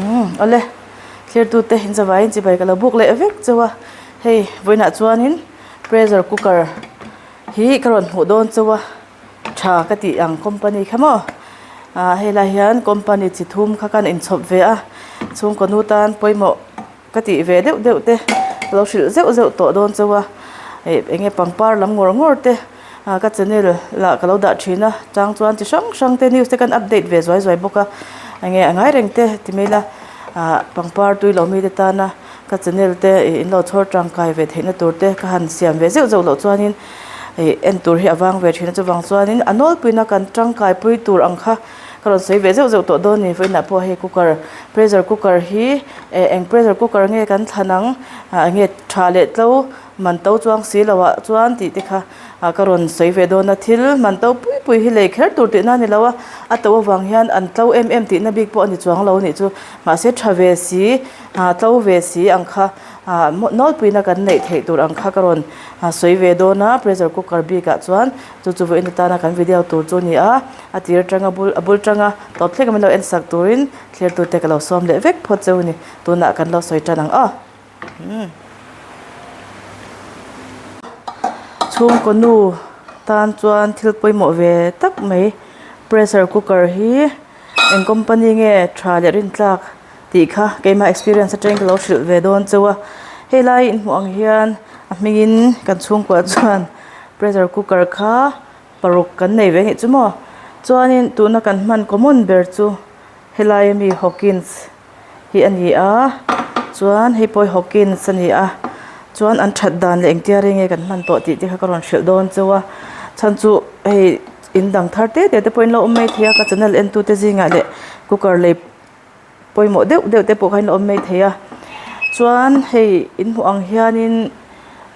Umm awle thlirtute in zavaiin chibai ka lo buk leh vek chauh a hei vawiinah chuanin pressure cooker hi ka rawn hmuh dawn chauh a tha ka tih ang company kha maw ah helai hian company chi thum kha kan inchhawp ve a chhungkaw nu tan pawimawh. Ka tih ve deuh deuh te ka lo hrilh zeuh zeuh tawh dawn chauh a, ih eng nge pangpar lam ngawr ngawr te ah ka channel lah ka lo dah thin a chang chuan chi hrang hrang te news te kan update ve zuai zuai bawk a eng nge a ngai reng te ti mai ila ah pangpar tui lo mite tana ka channel te ih in lo chhawr tangkai ve theihna tur te ka han siam ve zeuh zeuh loh chuanin ih en tur hi a vang ve thin a chuvang chuanin a nawlpuina kan tangkai pui tur ang kha. Ka rawn sawi ve zeuh zeuh tawh dawn ni vawiinah pawh hei cooker pressure cooker hi eh eng pressure cooker nge kan thlan ang ah enge tha leh tlo man to chuang si lo ah chuan tih te kha ah ka rawn sawi ve dawn a thil man to pui pui hi lei kher tur tihna a ni lo a a to avang hian an tlo em em tihna bik pawh a ni chuang lo a nih chu mahse tha ve si ah tlo ve si ang kha ah nawlpuina kan neih theih tur ang kha ka rawn sawi ve dawn a pressure cooker bikah chuan chu chu vawiin atana kan video tur chu a ni a. A tir atanga bul a bul tanga tawp thleng min lo en sak turin thlir tute ka lo sawm leh vek phawt cheu a ni. Tunah kan lo sawi tan ang aw. Umm. Chhungkaw nu tan chuan thil pawimawh ve tak mai pressure cooker hi eng company nge tha leh rintlak tih kha keimah experience atangin ka lo hrilh ve dawn cheu a. Helai inhmuh ang hian a hmingin kan chhungkua chuan pressure cooker kha Paruk kan nei ve nih chu maw? Chuanin tuna kan hman common ber chu helai ami Hawkins hi a ni a, chuan hei pawh hi Hawkins a ni a, chuan an that dan leh engtia reng nge kan hman tawh tih te kha ka rawn hrilh dawn cheu a, chhan chu hei in dang thar te te te pawhin lo awm mai thei a ka channel en tu te zingah leh cooker lei pawimawh deuh deuh te pawh kha in awm mai thei a chuan hei in hmuh ang hianin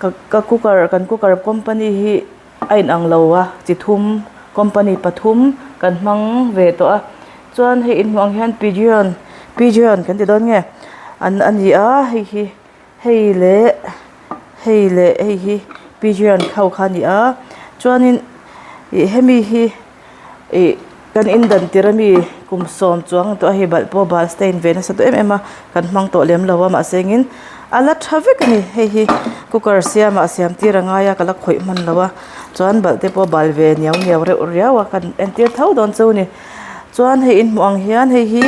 ka ka cooker kan cooker company hi a inang lo a chi thum company pathum kan hmang ve tawh a chuan hei in hmuh ang hian pigeon pigeon kan ti dawn nge an a ni a hei hi hei leh hei leh hei hi pigeon ho kha a ni a chuanin ih hemi hi. Ih kan indan tir ami kum sawm chuang tawh a hei balh pawh bal stain ve nasa tawh em em a kan hmang tawh lem lo a mahse engin a la tha vek a ni hei hi cooker siamah siam tir a ngai a ka la khawih hman lo a chuan balh te pawh bal ve niau niau reuh riau a kan entir tho dawn chu a ni chuan hei inhmuh ang hian hei hi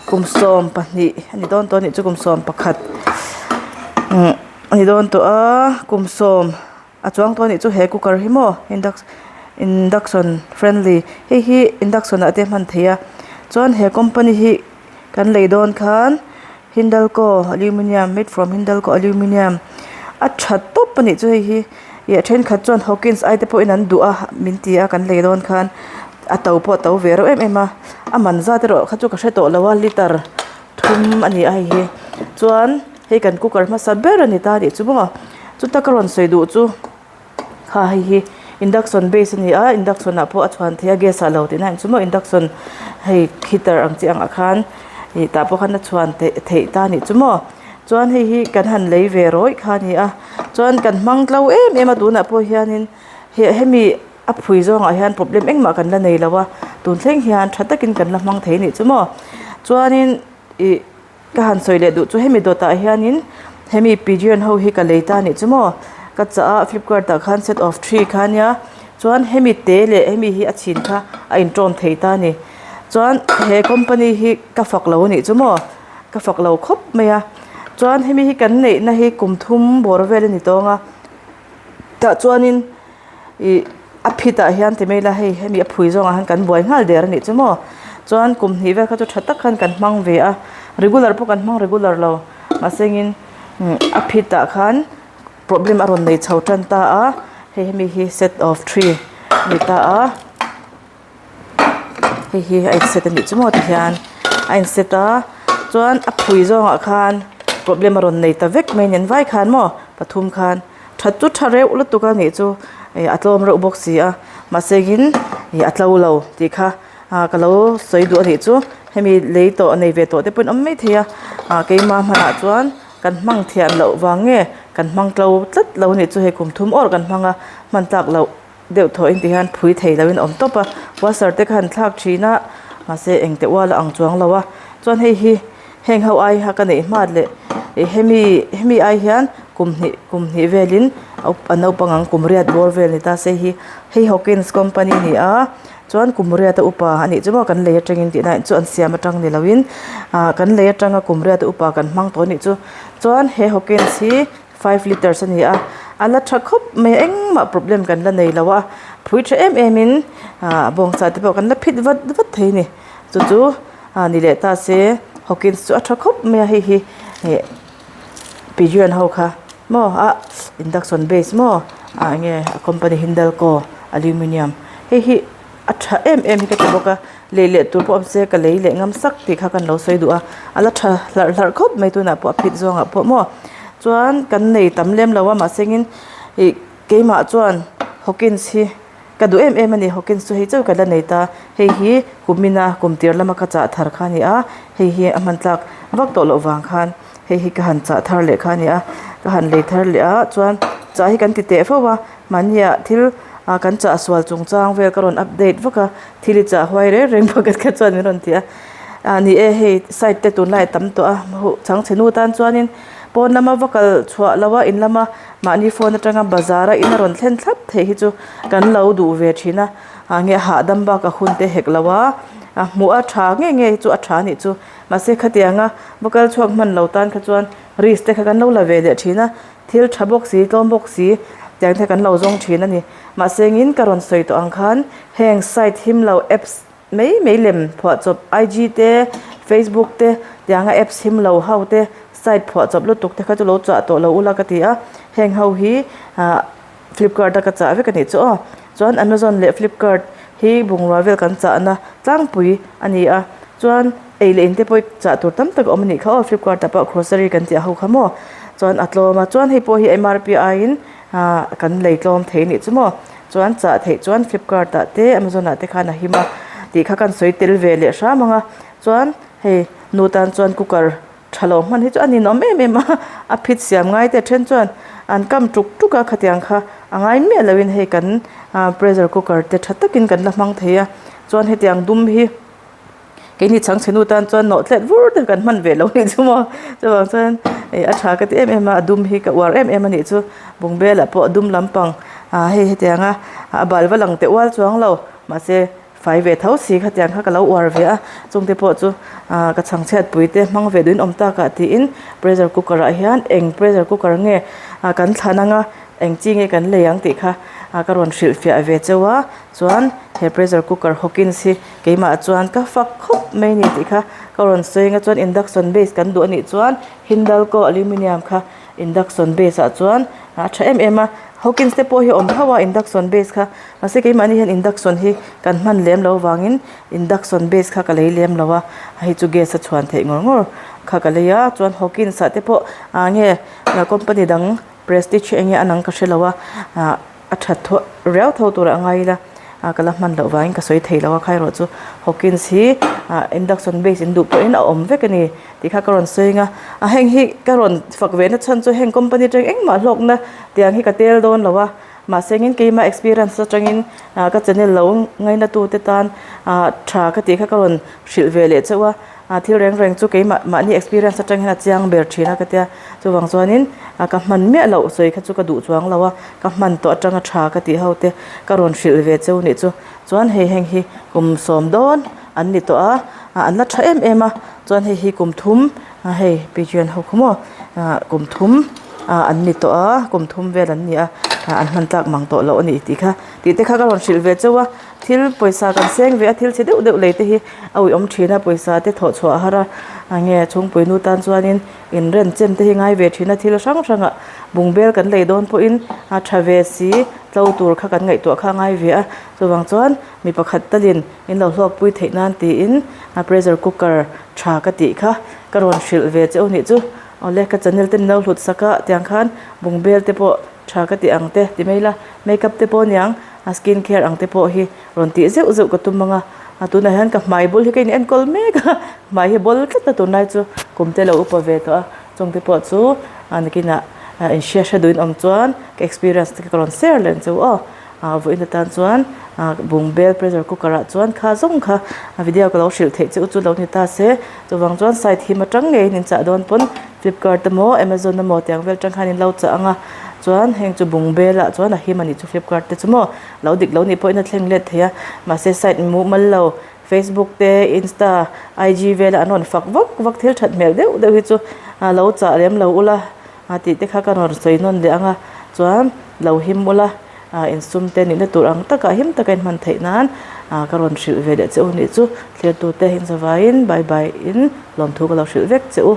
kum 12 a ni dawn tawh a nih chu kum 11 umm a ni dawn tawh a kum sawm. A chuang tawh anih chu he cooker hi maw induction friendly hei hi induction ah te a hman theih a chuan he company hi kan lei dawn khan hindalco aluminium made from hindalco aluminium a tha tawp anih chu hei hi ih a thenkhat chuan hawkins ai te pawhin an duh a min ti a kan lei dawn khan a to pawh a to ve reuh em em a a man zat erawh kha chu ka hre tawh lo a liter thum a ni a hei hi chuan. Hei kan cooker hmasa ber a ni ta tih chu maw chuta ka rawn sawi duh chu kha hei hi induction base a ni a induction ah pawh a chhuan thei a gas ah lo tihna a ni chu maw induction hei heater ang chi ang ah khan ih tah pawh khan a chhuan theih ta a nih chu maw chuan hei hi kan han lei ve rawih kha a ni a chuan kan hmang tlo em em a tunah pawh hianin hemi a phui zawngah hian problem engmah kan la nei lo a tun thleng hian tha takin kan la hmang thei a nih chu maw chuanin ih. Ka han sawi leh duh chu hemi dawtah hianin hemi pigeon ho hi ka lei ta anih chu maw ka chah a flipkart ah khan set of three kha ania chuan hemi te leh hemi hi a chhin kha a inṭawm thei ta a ni chuan he company hi ka fak lo anih chu maw ka fak lo khawp mai a chuan hemi hi kan neihna hi kum thum bawr vel a ni tawng a tah chuanin. Ih a phit ah hian ti mai ila hei hemi a phui zawngah hian kan buai nghal der a nih chu maw chuan kum hnih vel kha chu tha tak khan kan hmang ve a regular pawh kan hmang regular lo mahse engin a phit ah khan problem a rawn nei chho tan ta a hei hemi hi set of three a ni ta a. Hei hi a inset a nih chu maw tihian a inset a chuan a phui zawngah khan problem a rawn nei ta vek mai nen vai khan maw pathum khan that chu tha reuh lutuk a nih chu ih a tlawm reuh bawk si a mahse in ih a tlo lo tih kha ah ka lo sawi duh a nih chu hemi lei tawh nei ve tawh te pawh an awm maithei a ah keima hmanah chuan kan hmang thiam loh vang nge kan hmang tlo tlat lo a nih chu hei kum thum awr kan hmang a hman tlak loh. Deuh thaw in ti hian phui thei lo in a awm tawp a washer te kha an thlak thin a mahse engte ual a ang chuang lo a chuan hei hi Heng ho ai kha ka neih hmat leh ih hemi hemi ai hian kum hnih kum hnih velin a naupang ang kum riat bawr vel ni ta se hi hei hawkins company a ni a chuan kum riat a upa a nih chu maw kan lei atangin tih na chu an siam atang ni loin ah kan lei atanga kum riat a upa kan hmang tawh a nih chu chuan he hawkins hi 5 litres a ni a a la tha khawp mai a engmah problem kan la nei lo a phui tha em em in ah bawngsa te pawh kan la phit vat vat thei a ni chu chu ah ni leh ta se hawkins chu a tha khawp mai a hei hi ih pigeon ho kha maw ah induction base maw ah eng nge a company hindalco aluminium hei hi a tha em em hi ka ti bawk a lei leh tur pawh awm se ka lei leh ngam sak tih kha kan lo sawi duh a a la tha hlarh hlarh khawp mai tunah pawh a phit zawngah pawh maw chuan kan nei tam lem lo a mahse engin ih keimah chuan hawkins hi ka duh em em a ni hawkins chu hei chauh ka la nei ta hei hi kumina kum tir lama ka chah thar kha a ni a hei hi a hman tlak vak tawh loh vang khan hei hi ka han chah thar leh kha a ni a ka han lei thar leh a chuan chah hi kan ti teh fo a mahnia thil ah kan chah sual chung chang vel ka rawn update vak a thil hi chah huai reng reng pakhat kha chuan min rawn ti a ah ni e hei site te tunlai a tam tawh a huh chhangchhe nu tan chuanin pawn lama va kal chhuah loh a in lama mahni phone atanga bazar a in a rawn thlen thlap theih hi chu kan lo duh ve thin a ah nge hahdam bak a hun te hek lo a a hmuh a tha nge nge hi chu a tha a nih chu mahse khatianga va kal chhuak hman lo tan kha chuan risk te kha kan lo la ve leh thin a thil tha bawk si tlawm bawk si tiang te kan lo zawng thin a ni mahse engin ka rawn sawi tawh ang khan heng site him lo apps mai mai lem phuahchawp I_G te facebook te tianga apps him lo ho te site phuahchawp lutuk te kha chu lo chah tawh lo ula ka ti a heng ho hi ah flipkart a ka chah vek a nih chu aw chuan amazon leh flipkart hi bungrua vel kan chahna tlangpui a ni a chuan ei leh in te pawh chah tur tam tak a awm a nih kha aw flipkart ah pawh grocery kan tih ho kha maw chuan a tlawm a chuan hei pawh hi M_R_P aiin ah kan lei tlawm thei a nih chu maw chuan chah theih chuan flipkart ah te amazon ah te khan a him a tih kha kan sawi tel ve leh hram ang a chuan hei nu tan chuan cooker tha lo hman hi chu a ninawm em em a a phit siam ngai te then chuan an kam tuk tuk a khatiang kha a ngai miah lo in hei kan ah pressure cooker te tha takin kan la hmang thei a chuan hetiang dum hi keini chhangchhe nu tan chuan nawh tlet vur te kan hman ve lo nih chu maw chuvang chuan ih a tha ka ti em em a a dum hi ka uar em em a nih chu bungbel ah pawh a dum lampang ah hei hetiang a a bal va lang teh ual chuang lo mahse fai ve tho si khatiang kha ka lo uar ve a chungte pawh chu ah ka chhangchhiat pui te hmang ve duhin awm tak ah tiin pressure cooker ah hian eng pressure cooker nge ah kan thlan anga eng chi nge kan lei ang tih kha ah ka rawn hrilhfiah ve cheu a chuan he pressure cooker hawkins hi keimah chuan ka fak khawp mai a ni tih kha ka rawn sawi anga chuan induction base kan duh a nih chuan hindalco aluminium kha induction base ah chuan a tha em em a hawkins te pawh hi a awm tho a induction base kha mahse keimahni hian induction hi kan hman lem loh avangin induction base kha ka lei lem lo a hei chu gas a chhuan theih ngawr ngawr kha ka lei a chuan hawkins ah te pawh ah nge company dang prestige eng nge a nang ka hre lo a ah a that thaw riau tho turah a ngai ila ah ka la hman loh vangin ka sawi thei lo a khaerawh chu hawkins hi ah induction base in duh pawhin a awm vek a ni tih kha ka rawn sawi ang a a heng hi ka rawn fak ve na chhan chu heng company atang engmah hlawkna tiang hi ka tel dawn lo a mahse engin keimah experience atangin ah ka channel lo ngaina tu te tan ah tha ka tih kha ka rawn hrilh ve leh chauh a ah thil reng reng chu keimah mahni experience atang hian a chiang ber thin a ka tia chuvang chuanin ah ka hman miah loh sawi kha chu ka duh chuang lo a ka hman tawh atanga tha ka tih ho te ka rawn hrilh ve cheu nih chu chuan hei heng hi kum sawm dawn an ni tawh a ah an la tha em em a chuan hei hi kum thum ah hei pigeon ho kha maw ah kum thum ah an ni tawh a kum thum vel an ni a ah an hman tlak mang tawh loh a ni tih kha tih te kha ka rawn hrilh ve cheu a. Thil pawisa kan seng ve a thil chhe deuh deuh lei te hi a uiawm thin a pawisa te thawh chhuah a har a enge chhungpui nu tan chuanin inren chem te hi ngai ve thin a thil hrang hrang ah bungbel kan lei dawn pawhin a tha ve si tlo tur kha kan ngaihtuah kha a ngai ve a chuvang chuan mi pakhat talin in lo hlawk pui theih nan tiin a pressure cooker tha ka tih kha ka rawn hrilh ve che u nih chu awle ka channel te min lo hlut sak a tiang khan bungbel te pawh tha ka tih ang te ti mai ila makeup te pawh aniang a skin care ang te pawh hi rawn tih zeuh zeuh ka tum ang a a tunah hian ka hmai bul hi ka in enkawl mek a hmai hi bawl tlat a tunlai chu kum te lo upa ve tawh a chung te pawh chu a nakinah inhria hre duhin awm chuan ka experience te ka rawn share leh ang che u aw ah vawiin atan chuan. Bungbel pressure cooker ah chuan kha zawng kha video ka lo hrilh theih che u chu lo ni ta se chuvang chuan site him atang ngeiin in chah dawn pawn flipkart emaw amazon emaw tiang vel atang khan in lo chah ang a chuan heng chu bungbel ah chuan a him a nih chu flipkart te chu maw lo dik lo nih pawhin a thleng let thei a mahse site mumal lo facebook te insta ig vela an rawn fak vak vak thil that hmel deuh deuh hi chu lo chah lem lo ula. A tih te kha ka rawn sawi nawn leh ang a, chuan lo him ula ah insum te nihna tur ang takah him taka in hman theih nan ah ka rawn hrilh ve leh che u nih chu thlir tute in zavaiin bye bye in lawmthu ka lo hrilh vek che u.